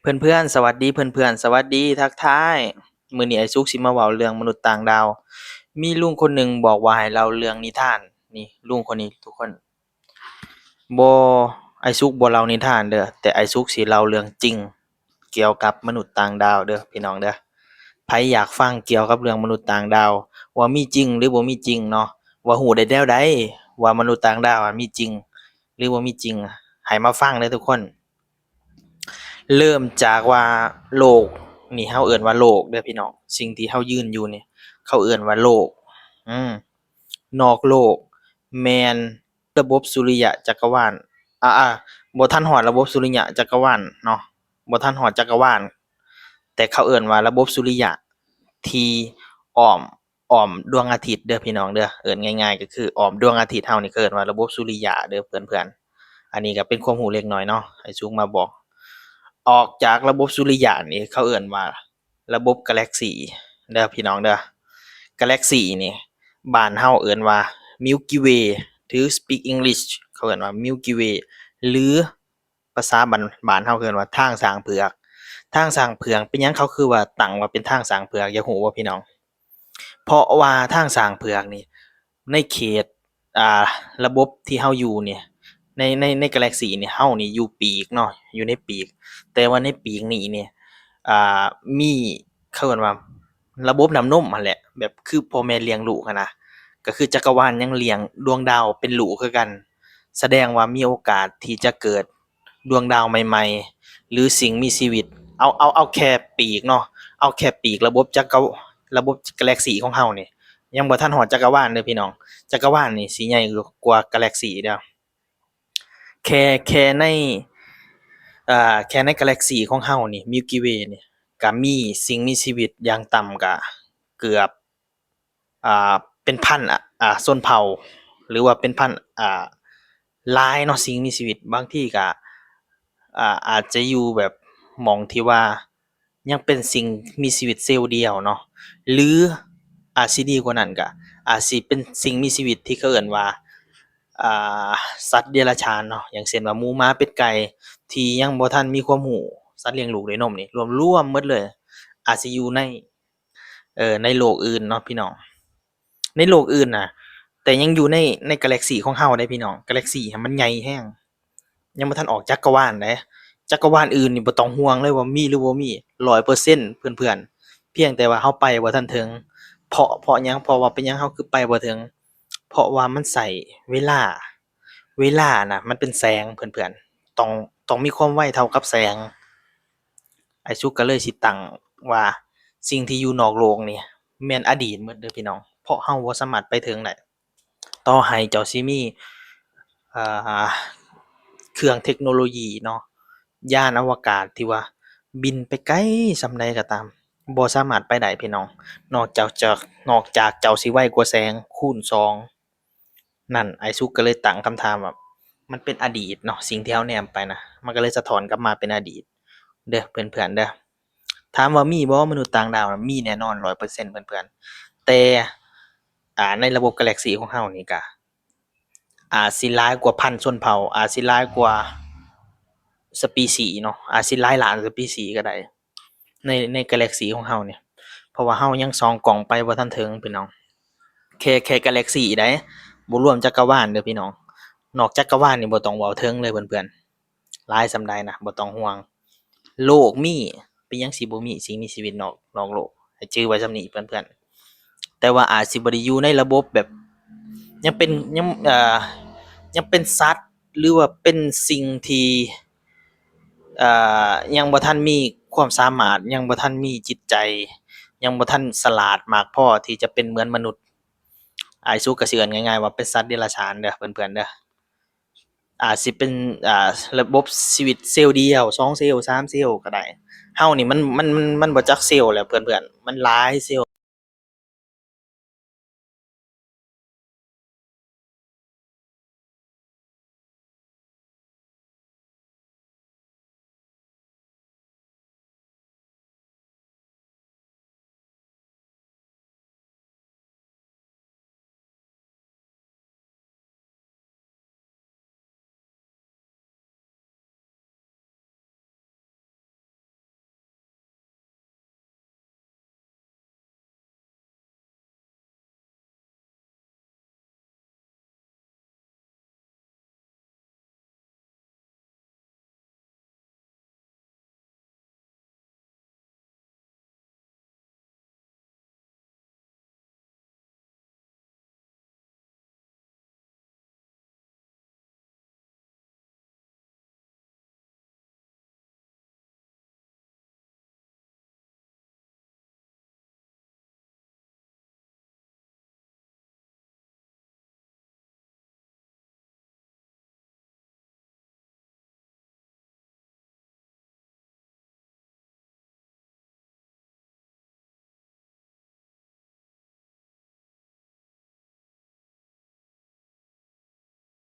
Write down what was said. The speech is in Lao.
ເພື່ອນໆ ສະຫວັດດີ ເພື່ອນໆ ສະຫວັດດີ ທັກທາຍ. ມື້ນີ້ອ້າຍສຸກຊິມາເວົ້າເລື່ອງມະນຸດຕ່າງດາວ. ມີລຸງຄົນໜຶ່ງບອກວ່າໃຫ້ເລົ່າເລື່ອງນິທານ. ນີ້ລຸງຄົນນີ້ທຸກຄົນ ບໍ່ ອ້າຍສຸກບໍ່ເລົ່ານິທານເດີ້, ແຕ່ອ້າຍສຸກຊິເລົ່າເລື່ອງຈິງກ່ຽວກັບມະນຸດຕ່າງດາວເດີ້ ພີ່ນ້ອງເດີ້. ໃຜຢາກຟັງກ່ຽວກັບເລື່ອງມະນຸດຕ່າງດາວ ວ່າມີຈິງ ຫຼື ບໍ່ມີຈິງເນາະ, ວ່າຮູ້ໄດ້ແນວໃດວ່າມະນຸດຕ່າງດາວອະມີຈິງ ຫຼື ບໍ່ມີຈິງ ໃຫ້ມາຟັງເດີ້ທຸກຄົນ. ເລີ່ມຈາກວ່າໂລກນີ້ ເຮົາເອີ້ນວ່າໂລກເດີ້ພີ່ນ້ອງ, ສິ່ງທີ່ເຮົາຢືນຢູ່ນີ້ ເຂົາເອີ້ນວ່າໂລກ ອືມ ນອກໂລກແມ່ນລະບົບສຸລິຍະຈັກກະວານ ອາ ອາ ບໍ່ທັນຮອດລະບົບສຸລິຍະຈັກກະວານເນາະ, ບໍ່ທັນຮອດຈັກກະວານ, ແຕ່ເຂົາເອີ້ນວ່າລະບົບສຸລິຍະທີ່ອ້ອມ ອ້ອມດວງອາທິດເດີ້ພີ່ນ້ອງເດີ້. ເອີ້ນງ່າຍໆກໍຄືອ້ອມດວງອາທິດເຮົານີ້ ເຂົາເອີ້ນວ່າລະບົບສຸລິຍະເດີ້ເພື່ອນໆ. ອັນນີ້ກໍເປັນຄວາມຮູ້ເລັກນ້ອຍເນາະ ອ້າຍສຸກມາບອກ. ອອກຈາກລະບົບສຸລິຍະນີ້ ເຂົາເອີ້ນວ່າລະບົບກາແລັກຊີເດີ້ພີ່ນ້ອງເດີ້. ກາແລັກຊີນີ້ ບ້ານເຮົາເອີ້ນວ່າ Milky Way ຫຼື Speak English ເຂົາເອີ້ນວ່າ Milky Way ຫຼື ພາສາບ້ານ ບ້ານເຮົາເອີ້ນວ່າທາງຊ້າງເຜືອກ. ທາງຊ້າງເຜືອກ ເປັນຫຍັງເຂົາຄືວ່າຕັ້ງວ່າເປັນທາງຊ້າງເຜືອກ ຢາກຮູ້ບໍ່ພີ່ນ້ອງ? ເພາະວ່າທາງຊ້າງເຜືອກນີ້ ໃນເຂດ ອ່າ ລະບົບທີ່ເຮົາຢູ່ນີ້ ໃນ ໃນ ໃນກາແລັກຊີນີ້ ເຮົານີ້ຢູ່ປີກເນາະ ຢູ່ໃນປີກ, ແຕ່ວ່າໃນປີກນີ້ນີ້ ອ່າ ມີ ເຂົາເອີ້ນວ່າລະບົບນ້ຳນົມຫັ້ນແຫຼະ ແບບຄືພໍ່ແມ່ລ້ຽງລູກຫັ້ນນະ, ກໍຄືຈັກກະວານຍັງລ້ຽງດວງດາວເປັນລູກຄືກັນ. ສະແດງວ່າມີໂອກາດທີ່ຈະເກີດດວງດາວໃໝ່ໆ ຫຼື ສິ່ງມີຊີວິດ. ເອົາ ເອົາ ເອົາແຄ່ປີກເນາະ, ເອົາແຄ່ປີກລະບົບຈັກກະ ລະບົບກາແລັກຊີຂອງເຮົານີ້ ຍັງບໍ່ທັນຮອດຈັກກະວານເດີ້ພີ່ນ້ອງ. ຈັກກະວານນີ້ຊິໃຫຍ່ກວ່າກາແລັກຊີເດີ້. ແຄ່ ແຄ່ໃນ ເອີ ແຄ່ໃນກາແລັກຊີຂອງເຮົານີ້ Milky Way ນີ້ ກະມີສິ່ງມີຊີວິດຢ່າງຕ່ຳກະເກືອບ ອ່າ ເປັນພັນ ອາ ຊົນເຜົ່າ ຫຼືວ່າເປັນພັນ ອາ ຫຼາຍເນາະ ສິ່ງມີຊີວິດ. ບາງທີກະ ອາ ອາດຈະຢູ່ແບບໝ່ອງທີ່ວ່າຍັງເປັນສິ່ງມີຊີວິດເຊວດຽວເນາະ ຫຼືອາດຊິດີກວ່ານັ້ນກະ ອາດຊິເປັນສິ່ງມີຊີວິດທີ່ເຂົາເອີ້ນວ່າ ອາ ສັດເດຍລະສານເນາະ, ຢ່າງເຊັ່ນວ່າໝູ ໝາ ເປັດ ໄກ່ ທີ່ຍັງບໍ່ທັນມີຄວາມຮູ້, ສັດລ້ຽງລູກດ້ວຍນົມນີ້ ລວມໆໝົດເລີຍ ອາດຊິຢູ່ໃນ ເອີ ໃນໂລກອື່ນເນາະພີ່ນ້ອງ, ໃນໂລກອື່ນນະ ແຕ່ຍັງຢູ່ໃນ ໃນກາແລັກຊີຂອງເຮົາເດ້ພີ່ນ້ອງ. ກາແລັກຊີຫັ້ນມັນໃຫຍ່ແຮງ, ຍັງບໍ່ທັນອອກຈັກກະວານເດ້. ຈັກກະວານອື່ນນີ້ບໍ່ຕ້ອງຫ່ວງເລີຍວ່າມີຫຼືບໍ່ມີ ຮ້ອຍເປີເຊັນເພື່ອນໆ, ພຽງແຕ່ວ່າເຮົາໄປບໍ່ທັນເຖິງ. ເພາະ ເພາະຫຍັງ? ເພາະວ່າເປັນຫຍັງເຮົາຄືໄປບໍ່ເຖິງ? ເພາະວ່າມັນໃຊ້ເວລາ, ເວລານະມັນເປັນແສງເພື່ອນໆ, ຕ້ອງ ຕ້ອງມີຄວາມໄວເທົ່າກັບແສງ. ອ້າຍສຸກກໍເລີຍຊິຕັ້ງວ່າ ສິ່ງທີ່ຢູ່ນອກໂລກນີ້ແມ່ນອະດີດໝົດເດີ້ພີ່ນ້ອງ, ເພາະເຮົາບໍ່ສາມາດໄປເຖິງໄດ້. ຕໍ່ໃຫ້ເຈົ້າຊິມີ ເອີ ເຄື່ອງເທັກໂນໂລຢີເນາະ, ຍານອະວະກາດທີ່ວ່າບິນໄປໄກສ່ຳໃດກໍຕາມ ບໍ່ສາມາດໄປໄດ້ພີ່ນ້ອງ, ນອກຈາກຈະ ນອກຈາກເຈົ້າຊິໄວກວ່າແສງຄູນສອງ. ນັ້ນ ອ້າຍສຸກກໍເລີຍຕັ້ງຄຳຖາມວ່າ ມັນເປັນອະດີດເນາະ, ສິ່ງທີ່ເຮົາແນມໄປນະ ມັນກໍເລີຍສະທ້ອນກັບມາເປັນອະດີດເດີ້ເພື່ອນໆເດີ້. ຖາມວ່າມີບໍ່ມະນຸດຕ່າງດາວ? ມີແນ່ນອນ ຮ້ອຍເປີເຊັນເພື່ອນໆ, ແຕ່ ອ່າ ໃນລະບົບກາແລັກຊີຂອງເຮົານີ້ກະ ອາດຊິຫຼາຍກວ່າພັນຊົນເຜົ່າ, ອາດຊິຫຼາຍກວ່າສະປີຊີເນາະ, ອາດຊິຫຼາຍລ້ານສະປີຊີກໍໄດ້ ໃນ ໃນກາແລັກຊີຂອງເຮົານີ້, ເພາະວ່າເຮົາຍັງສ່ອງກ້ອງໄປບໍ່ທັນເຖິງພີ່ນ້ອງ. ແຄ່ ແຄ່ກາແລັກຊີໃດ໋ ບໍ່ລວມຈັກກະວານເດີ້ພີ່ນ້ອງ, ນອກຈັກກະວານນີ້ບໍ່ຕ້ອງເວົ້າເຖິງເລີຍເພື່ອນໆ, ຫຼາຍສ່ຳໃດນະ ບໍ່ຕ້ອງຫ່ວງ. ໂລກມີ ເປັນຫຍັງຊິບໍ່ມີສິ່ງມີຊີວິດນອກ ນອກໂລກ? ໃຫ້ຈື່ໄວ້ສ່ຳນີ້ເພື່ອນໆ. ແຕ່ວ່າອາດຊິບໍ່ໄດ້ຢູ່ໃນລະບົບແບບ ຍັງເປັນ ຍັງ ເອີ ຍັງເປັນສັດ ຫຼືວ່າເປັນສິ່ງທີ່ ເອີ ຍັງບໍ່ທັນມີຄວາມສາມາດ, ຍັງບໍ່ທັນມີຈິດໃຈ, ຍັງບໍ່ທັນສະຫຼາດມາກພໍທີ່ຈະເປັນເໝືອນມະນຸດ. ອ້າຍສຸກກໍຊິເອີ້ນງ່າຍໆວ່າເປັນສັດເດຍລະສານເດີ້ເພື່ອນໆເດີ້. ອາດຊິເປັນ ອ່າ ລະບົບຊີວິດເຊວດຽວ ສອງເຊວ ສາມເຊວກໍໄດ້. ເຮົານີ້ມັນ ມັນ ມັນ ມັນບໍ່ຈັກເຊວແລ້ວເພື່ອນໆ, ມັນຫຼາຍເຊວ